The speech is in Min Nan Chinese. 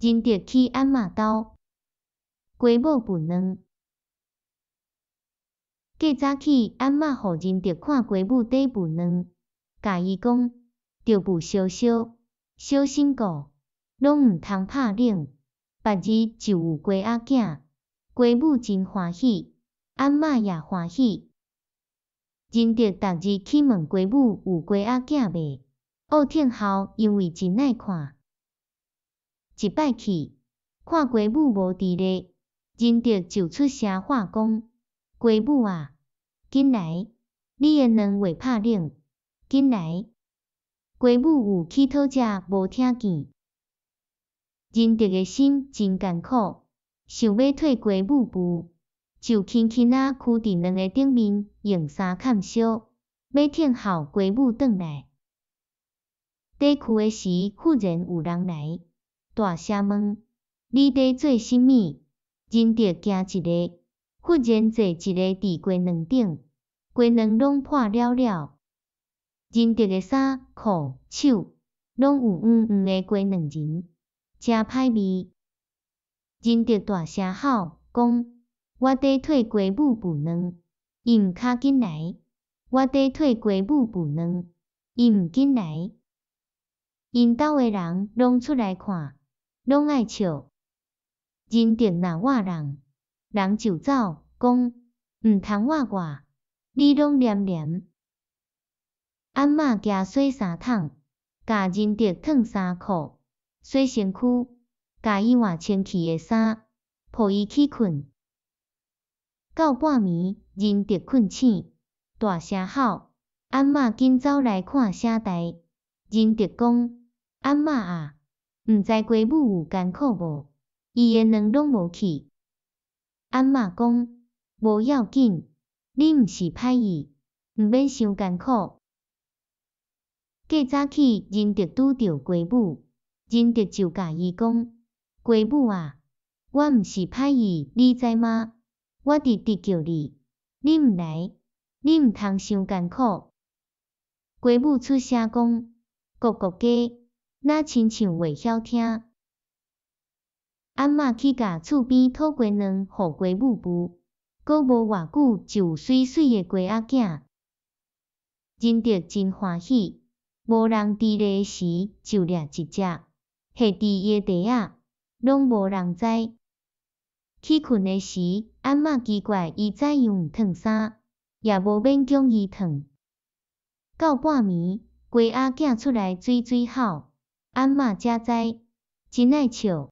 仁德去阿嬤兜，雞母孵卵。過早起，阿嬤予仁德看雞母佇孵卵，共伊講，著孵燒燒，小心顧，攏毋通拍冷，別日就有雞仔囝。雞母真歡喜，阿嬤也歡喜。仁德逐日去問雞母有雞仔囝未？僫聽候，因為真愛看。一擺去，看雞母無佇咧，仁德就出聲喊講：雞母啊，緊來！你的卵袂拍冷，緊來！雞母有去討食，無聽見。仁德的心真艱苦，想欲替雞母孵，就輕輕仔趺佇卵的頂面，用衫崁燒，欲聽候雞母轉來。佇趺的時，忽然有人來，大聲問：你佇做啥物？仁德驚一下，忽然坐一個佇雞卵頂，雞卵攏破了了。仁德的衫褲手攏有黃黃的雞卵仁，誠歹味。仁德大聲吼講：我佇替雞母孵卵，伊毋較緊來。我佇替雞母孵卵，伊毋緊來。𪜶兜的人攏出來看，攏愛笑。仁德若倚人，人就走，講毋通倚我，你攏黏黏。阿嬤舉洗衫桶，共仁德褪衫褲，洗身軀，共伊換清氣的衫，抱伊去睏。到半暝，仁德睏醒，大聲吼，阿嬤緊走來看啥代。仁德講：阿嬤啊，毋知雞母有艱苦無？伊的卵攏無去。阿嬤講：無要緊，你毋是歹意，毋免傷艱苦。過早起，仁德拄著雞母，仁德就共伊講：雞母啊，我毋是歹意，你知嗎？我直直叫你，你毋來，你毋通傷艱苦。雞母出聲講：咕咕雞，若親像會曉聽。阿嬤去共厝邊討雞卵，予雞母孵，閣無偌久就有媠媠的雞仔囝。仁德真歡喜，無人佇咧時就掠一隻，下佇伊的袋仔，攏無人知。去睏的時，阿嬤奇怪伊怎樣毋褪衫，也無勉強伊褪。到半暝，雞仔囝出來媠媠吼，阿嬤才知，真愛笑。